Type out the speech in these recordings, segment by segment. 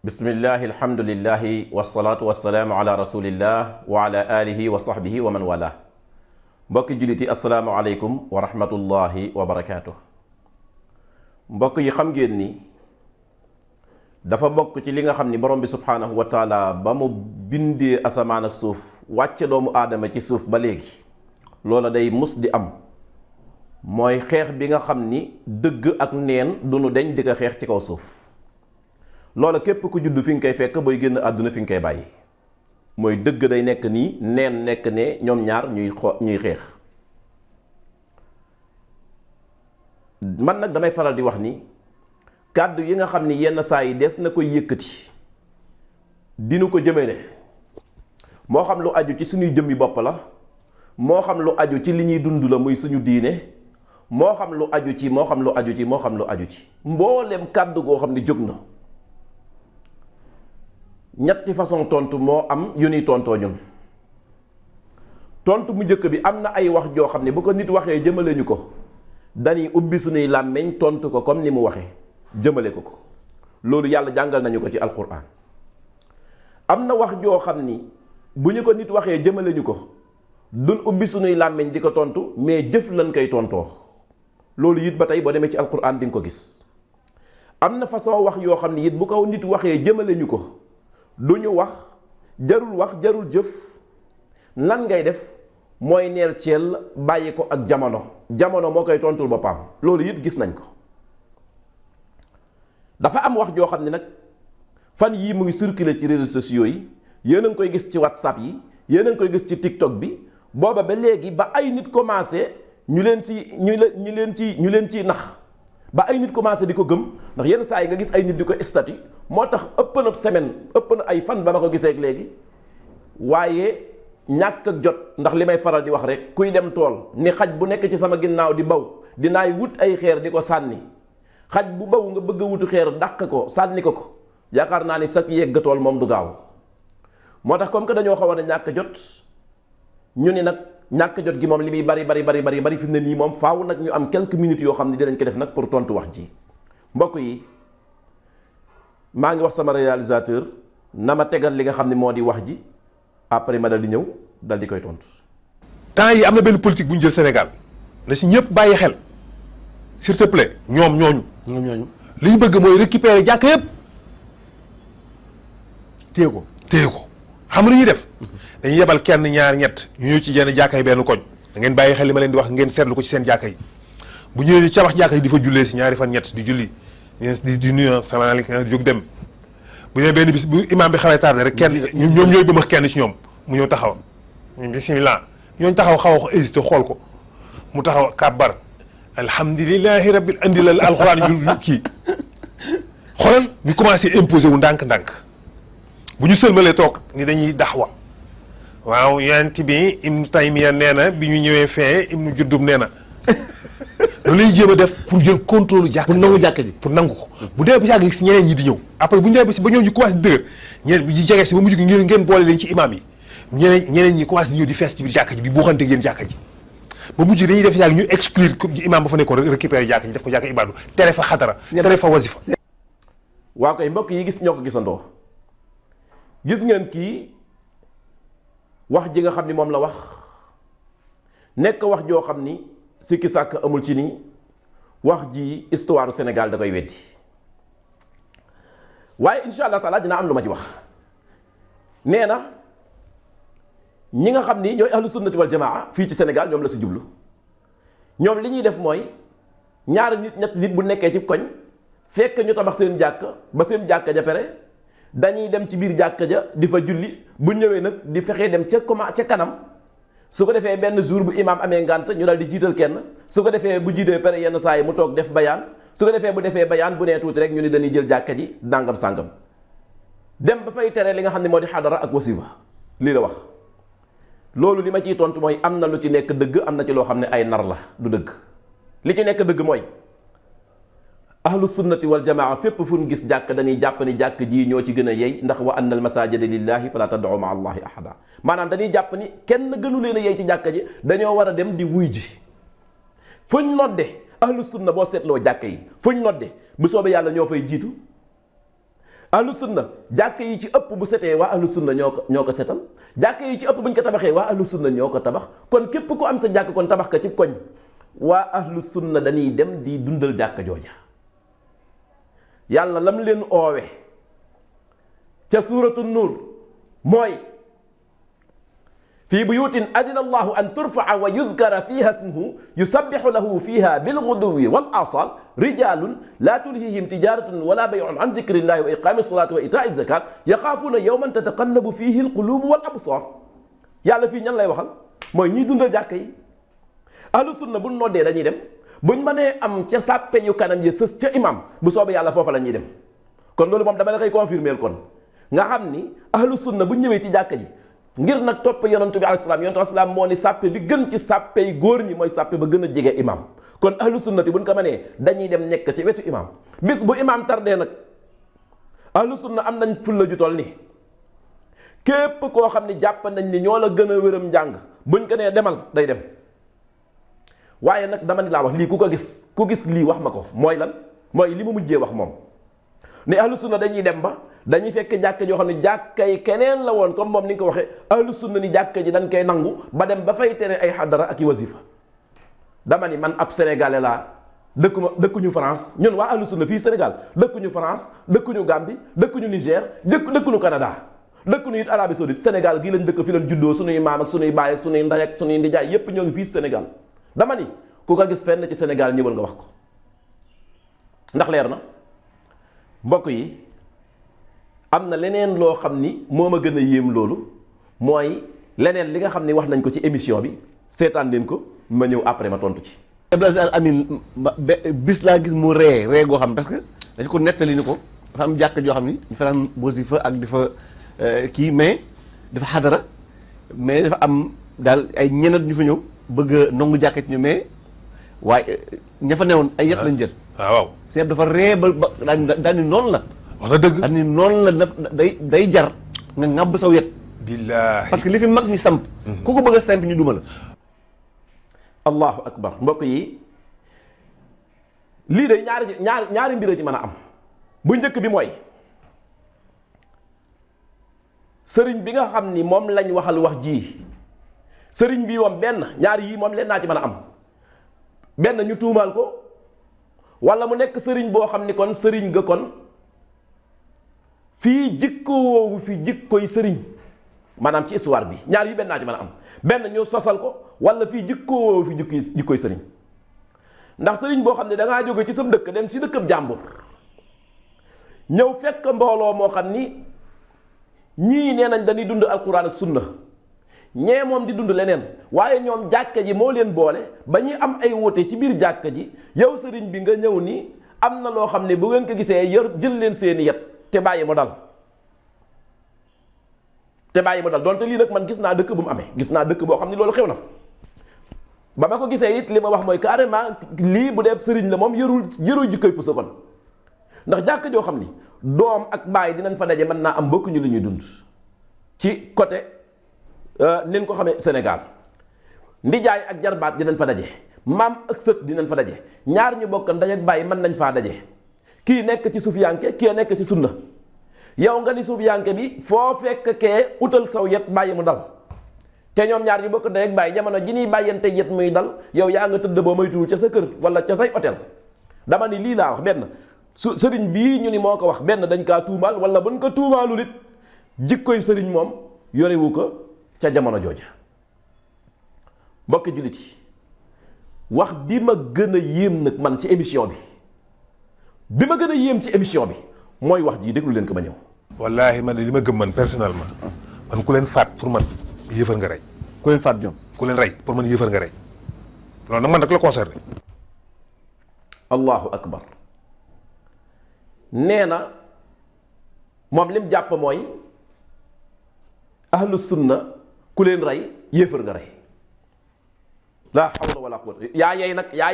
bismillahi alhamdulillahi wasalaatu wasalaamu ala rasulillah wa ala alihi wa sahbihi wa man wala mbokki julliti assalaamu aleykum wa rahmatullahi wa barakaatu. mbokk yi xam ngeen ni dafa bokk ci li nga xam ni borom bi subhaanahu wa taala ba mu bindee asamaan ak suuf wàcce doomu aadama ci suuf ba léegi loola day mus di am mooy xeex bi nga xam ni dëgg ak neen du nu deñ di ko xeex ci kaw suuf. loola képp ku judd fi nga koy fekk booy génn àdduna fi nga koy bàyyi mooy dëgg day nekk nii neen nekk ne ñoom ñaar ñuy xeex. man nag damay faral di wax ni kàddu yi nga xam ni yenn saa yi des na koy yëkkati dinu ko jëmale moo xam lu aju ci suñuy jëmmi bopp la moo xam lu aju ci li ñuy dund la muy suñu diine moo xam lu aju ci moo xam lu aju ci mboolem kàddu goo xam ni jóg na. ñetti façon tontu moo am yu ñuy tontoo ñun tontu mu njëkk bi am na ay wax joo xam ne bu ko nit waxee jëmale ñu ko dañuy ubbi suñuy làmmiñ tontu ko comme ni mu waxee jëmale ko loolu yàlla jàngal nañu ko ci alquran. am na wax joo xam ni bu ñu ko nit waxee jëmale ñu ko duñ ubbi suñuy làmmiñ di ko tontu mais jëf lañ koy tontoo loolu it ba tey boo demee ci alquran di nga ko gis. am na façon wax yoo xam ni it bu ko nit waxee jëmale ñu ko du ñu wax jarul jëf lan ngay def mooy neel ceel bàyyi ko ak jamono moo koy tontul boppam loolu it gis nañ ko. dafa am wax joo xam ne nag fan yii mu ngi circuler ci réseaux sociaux yi yéen a ngi koy gis ci whatsapp yi yéen a ngi koy gis ci tiktok bi booba ba léegi ba ay nit commencé ñu leen ciy nax ba ay nit commencé di ko gëm ndax yenn saa yi nga gis ay nit di ko statut moo tax ëpp na semaine ëpp na ay fan ba ma ko gisee ak léegi waaye ñàkk ak jot ndax li may faral di wax rek kuy dem tool ni xaj bu nekk ci sama ginnaaw di baw dinaay wut ay xeer di ko sànni xaj bu baw nga bëgg a wutu xeer dàq ko sànni ko yaakaar naa ni sax yegg tool moom du gaaw moo tax comme que dañoo xaw a ñàkk jot ñu ni nag ñàkk jot gi moom li muy bari fi mu ne nii moom faaw nag ñu am quelques minutes yoo xam ne dinañ ko def nag pour tontu wax ji mbokk yi maa ngi wax sama réalisateur na ma tegal li nga xam ne moo di wax ji après ma dal di ñëw dal di koy tontu. temps yi am na benn politique bu ñu jël Sénégal na si ñëpp bàyyi xel s'il te plaît ñoom ñooñu li ñu bëgg mooy récupérer jàkk yëpp téye ko xam nga lu ñuy def. dañuy yebal kenn ñaar ñett ñu ñëw ci yenn jàkka yi benn koñ da ngeen bàyyi xel li ma leen di wax ngeen seetlu ko ci seen jàkka yi bu ñëwee ñu cabax jàkka yi di fa jullee si ñaari fan ñett di julli di nuyu salaamaaleykum di jóg dem bu ñëwee benn bis bu imaam bi xawee tardé rek kenn ñoom ñooy bëmax kenn ci ñoom mu ñëw taxaw bismillah ñooñu taxaw xaw a hésité xool ko mu taxaw kàbbar alhamdulilahi rabbil andi la alxuraan yu kii xoolal ñu commencé imposé wu ndànk-ndànk bu ñu sëlmalee toog ni dañuy daxwa waaw yonent bi Ibnu Taymiya nee na bi ñu ñëwee fee Ibnu Juddum nee na loolu lay jéem a def pour jël contrôle jàkk pour nangu ko bu dee ba yàgg si ñeneen ñi di ñëw après bu ñu dee ba si ba ñëw ñu commencé di dëgër ñeneen ñi jege si ba mujj gi ngeen boole leen ci imam yi ñeneen ñi commencé di ñëw di fees ci biir jàkka ji di buuxante yéen jàkka ji ba mujj dañuy def yàgg ñu exclure imam ba fa nekkoon récupérer jàkka ji def ko jàkka ibaadu tere fa xatara tere fa wasifa. waaw kay mbokk yi gis ñoo ko gisandoo gis ngeen kii wax ji nga xam ni moom la wax nekk wax joo xam ni sikki sàkk amul ci ni wax ji histoire Sénégal da koy weddi waaye insha allah taala dina am lu ma ci wax. nee na ñi nga xam ni ñooy ahlu sunnati wal jamaa fii ci Sénégal ñoom la si jublu ñoom li ñuy def mooy ñaari nit ñetti nit bu nekkee ci koñ fekk ñu tabax seen jàkk ba seen jàkk ja pare dañuy dem ci biir jàkka ja di fa julli bu ñëwee nag di fexee dem ca kanam su ko defee benn jour bu imaam amee ngànt ñu dal di jiital kenn su ko defee bu jiitee pare yenn saa yi mu toog def bayaan su ko defee bu defee bayaan bu nee tuuti rek ñu ni dañuy jël jàkka ji dàngam sàngam dem ba fay tere li nga xam ne moo di xadara ak wasifa lii la wax. loolu li ma ciy tontu mooy am na lu ci nekk dëgg am na ci loo xam ne ay nar la du dëgg li ci nekk dëgg mooy ahlu sunnati wal jamaa fépp fu ñu gis jàkk dañuy jàpp ni jàkk ji ñoo ci gën a yey ndax wa anna al masajida lillahi fala tad'u ma allahi ahada maanaam dañuy jàpp ni kenn gënu leen a yey ci jàkk ji dañoo war a dem di wuy ji fuñ nodde ahlu sunna boo seetloo jàkk yi fuñ nodde bu soobee yàlla ñoo fay jiitu ahlu sunna jàkk yi ci ëpp bu setee waa ahlu sunna ñoo ko setal jàkk yi ci ëpp buñ ko tabaxee waa ahlu sunna ñoo ko tabax kon képp ku am sa jàkk kon tabax ka ci koñ waa ahlu sunna dañuy dem di dundal jàkk jooja. yàlla lam leen oowe ca suuratu nuur mooy fii buyuutin adina allahu an turfaa wa yudkara fiha ismuhu yusabixu lahu fiha bilguduwi wal asal rijalun la tulhihim tijaratun wala bayun an dikrillahi wa iqami salati wa itaai zakat yaxaafuuna yowman tataqallabu fihi alqulubu wal absar. yàlla fii ñan lay waxal mooy ñiy dundal jàkk yi. ahlu sunna bu noddee dañuy dem buñ mënee am ca sàppe yu kanam ya sës ca imam bu soobee yàlla foofa la ñuy dem kon loolu moom dama la koy confirmer kon nga xam ni ahlu sunna buñ ñëwee ci jàkka ji ngir nag topp yonantu bi alayhi salaam yonantu alayhi salaam moo ni sàppe bi gën ci sàppe yi góor ñi mooy sàppe ba gën a jege imam kon ahlu sunnati buñ ko mënee dañuy dem nekk ci wetu imam bis bu imam tardé nag ahlu sunna am nañ fulla ju toll ni képp koo xam ni jàpp nañ ni ñoo la gën a wéram njàng buñ ko nee demal day dem. waaye nag dama ni laa wax lii ku gis lii wax ma ko mooy lan mooy li mu mujjee wax moom ne ahlu sunna dañuy dem ba dañuy fekk jàkka joo xam ne jàkkay keneen la woon comme moom ni nga ko waxee ahlu sunna ni jàkka ji dañ koy nangu ba dem ba fay tere ay xadara ak i wasifa. dama ni man ab sénégalais laa dëkkuñu France ñun waa ahlu sunna fii Sénégal dëkkuñu France dëkkuñu Gambie dëkkuñu Niger dëkkuñu Canada dëkkuñu it Arabie Saoudite Sénégal gii lañ dëkk fi lañ juddoo suñuy maam ak suñuy baay ak suñuy ndey ak suñuy ndijaay yépp ñoo ngi fii Sénégal. dama ni ku ko gis fenn ci Sénégal ñëwal nga wax ko ndax leer na mbokk yi am na leneen loo xam ni moo ma gën a yéem loolu mooy leneen li nga xam ni wax nañ ko ci émission bi seetaan leen ko ma ñëw après ma tontu ci. Abdoul Aziz Al Amine bis laa gis mu ree goo xam parce que dañ ko nettali ni ko dafa am jàkk joo xam ni ñu fa daan wasifa ak di fa kii mais dafa xadara mais dafa am daal ay ñeneen ñu fa ñëw. bëgg a nangu jàkket ñu mais waaye ña fa newoon ay yet lañ jël. waaw seet dafa ree ba daal ni noonu la. wax na dëgg daal ni noonu la day jar nga ŋàbb saw yet. billaahi parce que li fi mag ñi samp. ku ko bëgg a samp ñu duma la. allahu akbar mbokk yi lii de ñaari mbir ci mën a am bu njëkk bi mooy sëriñ bi nga xam ni moom lañ waxal wax ji. sëriñ bi moom benn ñaari yii moom leen naa ci mën a am benn ñu tuumaal ko wala mu nekk sëriñ boo xam ni kon sëriñ ga kon fii jikko woowu fi jikkoy sëriñ maanaam ci histoire bi ñaar yi benn naa ci mën a am benn ñu sosal ko wala fii jikko woowu fi jikkoy sëriñ ndax sëriñ boo xam ne dangaa jóge ci sa dëkk dem ci dëkkab jàmbur ñëw fekk mbooloo moo xam ni ñii nee nañ dañuy dund alquran ak sunna ñee moom di dund leneen waaye ñoom jàkka ji moo leen boole ba ñuy am ay wuute ci biir jàkka ji yow sëriñ bi nga ñëw ni am na loo xam ne bu ngeen ko gisee jël leen seeni yet te bàyyi mu dal donte lii nag man gis naa dëkk bu mu amee gis naa dëkk boo xam ne loolu xew na fa ba ma ko gisee it li ma wax mooy carrément lii bu dee sëriñ la moom yërul jikkoy puso kon ndax jàkka joo xam ni doom ak baay dinañ fa daje mën naa am bokkuñu lu ñuy dund ci côté nin ko xamee Sénégal ndijaay ak jarbaat dinañ fa daje maam ak sët dinañ fa daje ñaar ñu bokk ndey ak baay mën nañ faa daje kii nekk ci sufiyanke kii nekk ci sunna yow nga ni sufiyanke bi foo fekk kee utal saw yet bàyyi mu dal te ñoom ñaar ñu bokk ndey ak baay jamono ji ñuy bàyyante yet muy dal yow yaa nga tëdd boo moytuwul ca sa kër wala ca say hôtel dama ni lii laa wax benn sëriñ bii ñu ni moo ko wax benn dañ kaa tuumaal wala buñ ko tuumaalu nit jikkoy sëriñ moom yorewu ko ca jamono jooja mbokki jullit yi wax bi ma gën a yéem nag man ci émission bi ma gën a yéem ci émission bi mooy wax jii déglu leen ko ma ñëw. wallaahi man de li ma gëm man personnellement man ku leen faat pour man yëfar nga rey. ku leen faat ñoom. ku leen rey pour man yëfar nga rey loolu nag man nag la concerné. allahu akbar nee na moom lim jàpp mooy ahlu sunna ku leen rey yéefar nga rey laa hawla wala quwwata yaa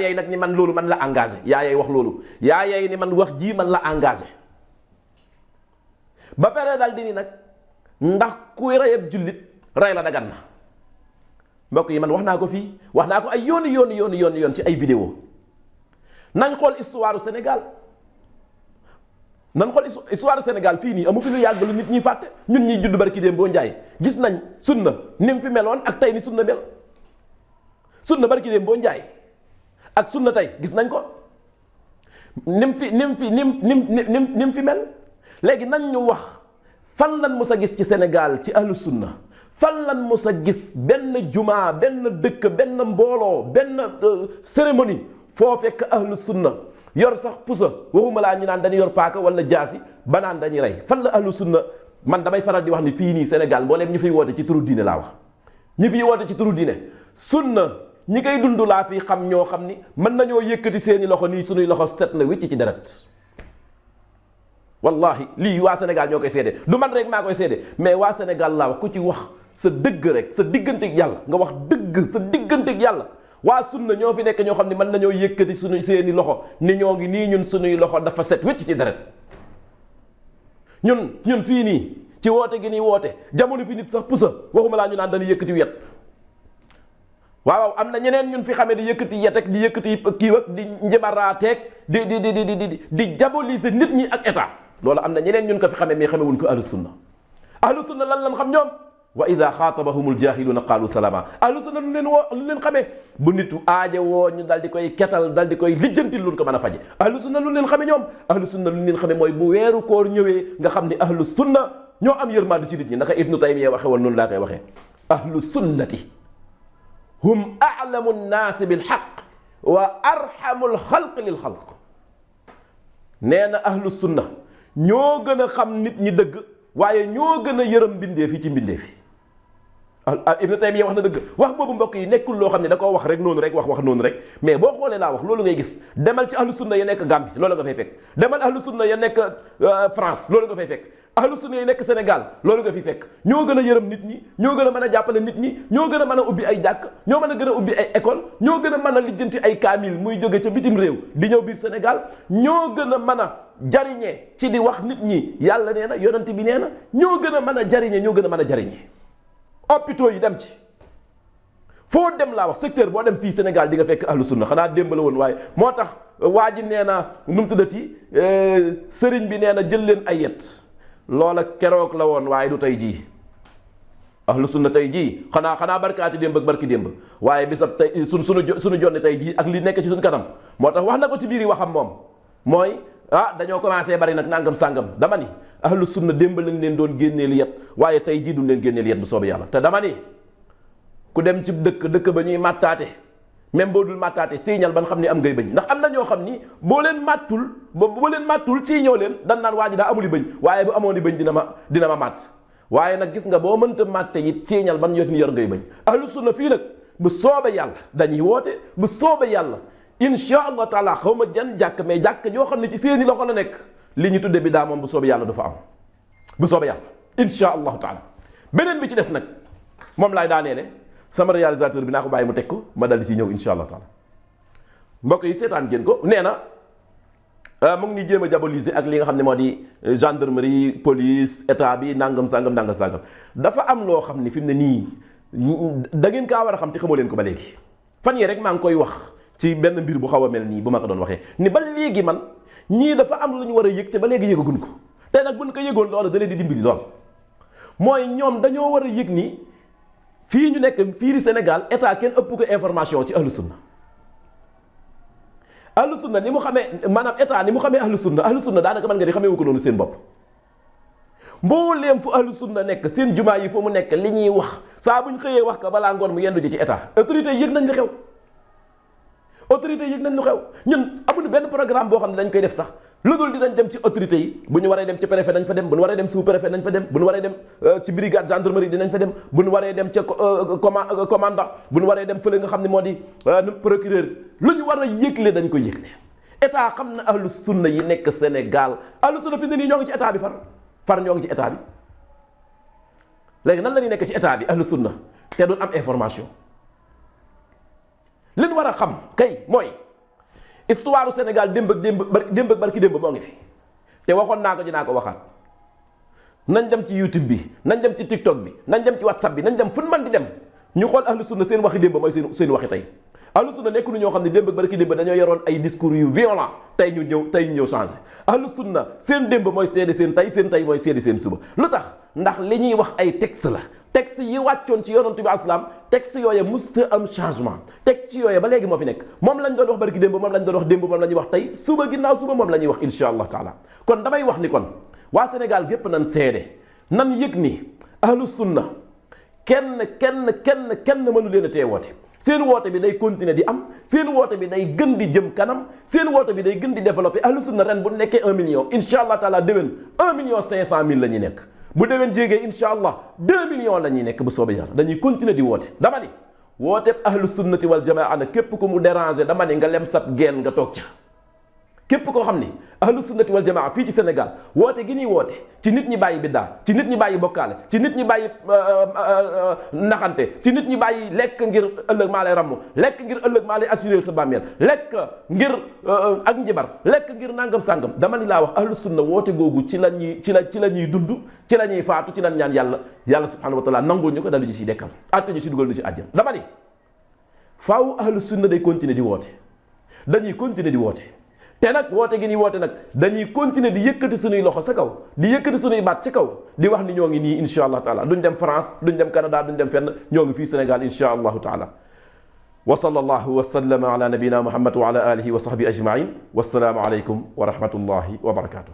yey nag ni man loolu man la engagé yaa yey wax loolu yaa yey ni man wax jii man la engagé ba pare dal di ni nag ndax kuy reyab jullit rey la dagan na mbokk yi man wax naa ko fii wax naa ko ay yoon ci ay vidéo nañ xool histoire Sénégal nan xool histoire du Sénégal fii nii amu fi lu yàgg lu nit ñi fàtte ñun ñiy judd barki démb boo njaay gis nañ sunna ni mu fi meloon ak tey ni sunna mel sunna barki démb boo njaay ak sunna tey gis nañ ko ni mu fi mel léegi nañ ñu wax fan lan mos a gis ci Sénégal ci ahlu sunna fan lan mos a gis benn jumaa benn dëkk benn mbooloo benn cérémonie foo fekk ahlu sunna yor sax pusa waxuma laa ñu naan dañuy yor paaka wala jaasi ba naan dañuy rey fan la ahlu sunna man damay faral di wax ni fii nii Sénégal mbooleem ñi fiy woote ci turu diine laa wax ñi fiy woote ci turu diine sunna ñi koy dund laa fi xam ñoo xam ni mën nañoo yëkkati seeni loxo nii sunuy loxo set na wicc ci deret wallahi lii waa Sénégal ñoo koy seede du man rek maa koy seede mais waa Sénégal laa wax ku ci wax sa dëgg rek sa digganteeg yàlla nga wax dëgg sa digganteeg yàlla waa sunna ñoo fi nekk ñoo xam ne mën nañoo yëkkati suñu seeni loxo ni ñoo ngi nii ñun suñuy loxo dafa set wécc ci deret ñun fii nii ci woote gi nii woote jamono fi nit sax pusa waxuma laa ñu naan dañuy yëkkati wet waaw am na ñeneen ñun fi xamee di yëkkati yet ak di yëkkati kii ak di njabaraateeg di diaboliser nit ñi ak état loolu am na ñeneen ñun ko fi xamee mais xamewuñ ko ahlu sunna lan xam ñoom wa ida xaatabahumul jaahiluuna qaalu salaama ahlu sunna lu leen xamee bu nit aaje woo ñu dal di koy ketal dal di koy lijjantil luñ ko mën a faje ahlu sunna lu leen xamee ñoom ahlu sunna lu leen xamee mooy bu weeru koor ñëwee nga xam ni ahlu sunna ñoo am yërmande ci nit ñi naka ibnu taymiya waxe woon noonu laa koy waxee ahlu sunnati hum a'lamu nnaasi bil haqq wa arhamul xalq lil xalq nee na ahlu sunna ñoo gën a xam nit ñi dëgg waaye ñoo gën a yërëm mbindeef yi ci mbindeef yi Ibn Taymiyya wax na dëgg wax boobu mbokk yi nekkul loo xam ne da koo wax rek noonu rek wax noonu rek mais boo xoolee laa wax loolu ngay gis demal ci ahlu sunna ya nekk Gambie loolu nga fay fekk demal ahlu sunna ya nekk France loolu nga fay fekk ahlu sunna ya nekk Sénégal loolu nga fi fekk ñoo gën a yërëm nit ñi ñoo gën a mën a jàppale nit ñi ñoo gën a mën a ubbi ay jàkk ñoo mën a gën a ubbi ay école ñoo gën a mën a lijjanti ay kaamil muy jóge ca bitim réew di ñëw biir Sénégal ñoo gën a mën a jariñee ci di wax nit ñi yàlla nee na yonent bi nee na ñoo gën a mën a jariñee ñoo gën a mën a jariñee hôpitaux yi dem ci foo dem laa wax secteur boo dem fii Sénégal di nga fekk ahlu sunna xanaa démb la woon waaye moo tax waa ji nee na nu mu tuddati sëriñ bi nee na jël leen ay yet loola keroog la woon waaye du tey jii ahlu sunna tey jii xanaa barkaati démb ak barki démb waaye bisab tey suñu jonni tey jii ak li nekk ci suñu kanam moo tax wax na ko ci biir yi waxam moom mooy dañoo commencé bari nag nangam sàngam dama ni ahlu sunna démb lañ leen doon génneel yet waaye tey jii duñ leen génneel yet bu soobee yàlla te dama ni ku dem ci dëkk ba ñuy màttaate même boo dul màttaate siiñal ban xam ni am ngay bëñ ndax am na ñoo xam ni boo leen màttul siiñoo leen dan naan waa ji daa amuli bëñ waaye bu amoon di bëñ dina ma màtt waaye nag gis nga boo mënta màtte it siiñal ban yot ni yor ngay bëñ ahlu sunna fii nag bu soobee yàlla dañuy woote bu soobee yàlla insha allah taala xaw ma jan jàkk mais jàkk yoo xam ne ci seeni loxo la nekk li ñu tudde bi daa moom bu soobee yàlla du fa am bu soobee yàlla insha allahu taala beneen bi ci des nag moom laay daaneele sama réalisateur bi naa ko bàyyi mu teg ko ma dal di si ñëw insha allah taala mbokk yi seetaan ngeen ko nee na mu ngi ni jéem a diaboliser ak li nga xam ne moo di gendarmerie police état bi nangam sangam dafa am loo xam ne fi mu ne nii da ngeen kaa war a xam te xamoo leen ko ba léegi fan yii rek maa ngi koy wax ci benn mbir bu xaw a mel nii bu ma ko doon waxee ni ba léegi man ñii dafa am lu ñu war a yëg te ba léegi yëgaguñ ko te nag buñ ko yëgoon loolu da leen di dimbali lool mooy ñoom dañoo war a yëg ni fii ñu nekk fii di Sénégal état kenn ëpp ko information ci ahlu sunna ni mu xamee maanaam état ni mu xamee ahlu sunna daanaka mën nga di xamee wu ko noonu seen bopp mbooleem fu ahlu sunna nekk seen jumaa yi fu mu nekk li ñuy wax saa buñ xëyee wax ko balaa ngoon mu yendu ji ci état autorité yëg nañ li xew autorité yëg nañ lu xew ñun amuñu benn programme boo xam ne dañ koy def sax lu dul dinañ dem ci autorité yi bu ñu waree dem ci préfet dañ fa dem bu ñu waree dem sous préfet dañ fa dem bu ñu waree dem ci brigade gendarmerie dinañ fa dem bu ñu waree dem ca commandant bu ñu waree dem fële nga xam ne moo di procureur lu ñu war a yëgle dañ ko yëgle état xam na ahlu sunna yi nekk Sénégal ahlu sunna fi ne nii ñoo ngi ci état bi far ñoo ngi ci état bi léegi nan la ñuy nekk ci état bi ahlu sunna te duñ am information li ñu war a xam kay mooy histoire du Sénégal démb ak barki démb moo ngi fi te waxoon naa ko dinaa ko waxaat nañ dem ci YouTube bi nañ dem ci TikTok bi nañ dem ci WhatsApp bi nañ dem fu ñu mën di dem ñu xool ahlu sunna seen waxi démb mooy seen waxi tey ahlu sunna nekk nu ñoo xam ne démb barki démb dañoo yoroon ay discours yu violent tey ñu ñëw changé. ahlu sunna seen démb mooy seede seen tey mooy seede seen suba. lu tax ndax li ñuy wax ay texte la texte yi wàccoon ci yonent bi asalaam texte yooye musta am changement texte yooye ba léegi moo fi nekk moom lañ doon wax barki démb moom lañ doon wax démb moom la ñuy wax tey suba ginnaaw suba moom la ñuy wax insha allah taala. kon damay wax ni kon waa Sénégal gépp nan seede nan yëg ni ahlu sunna kenn mënu leen a tee woote. seen woote bi day continuer di am seen woote bi day gën di jëm kanam seen woote bi day gën di développer ahlu sunna ren bu nekkee 1 million incha allah taala déwén 1,5 million la ñuy nekk bu déwén jéegee incha allah 2 millions la ñuy nekk bu soobee yàlla dañuy continuer di woote. dama ni wooteeb ahlu sunnati wal jamaa na képp ku mu déranger dama ni nga lem sab geen nga toog ca. képp koo xam ni ahlu sunnati wal jamaa fii ci Sénégal woote gi ñuy woote ci nit ñi bàyyi biddaa ci nit ñi bàyyi bokkaale ci nit ñi bàyyi naxante ci nit ñi bàyyi lekk ngir ëllëg maa lay ramm lekk ngir ëllëg maa lay assuré sa bàmmeel lekk ngir ak njibar lekk ngir nangam sàngam dama ni laa wax ahlu sunna woote googu ci la ñuy dund ci la ñuy faatu ci lañ ñaan yàlla subhanahu wa taala nangul ñu ko dalu ñu ciy dekkal atte ñu ci dugal ñu ci àjjana. dama ni faaw ahlu sunna day continuer di woote dañuy continuer di woote te nag woote gi nii woote nag dañuy continuer di yëkkati suñuy loxo sa kaw di yëkkati suñuy baat ci kaw di wax ni ñoo ngi nii insha allah taala duñ dem France duñ dem Canada duñ dem fenn ñoo ngi fii Sénégal insha allahu taala. wa sallallahu wa sallama ala nabina muhammad wa ala alihi wa sahbihi ajmain wassalaamu alaykum wa rahmatullahi wa barakatuh.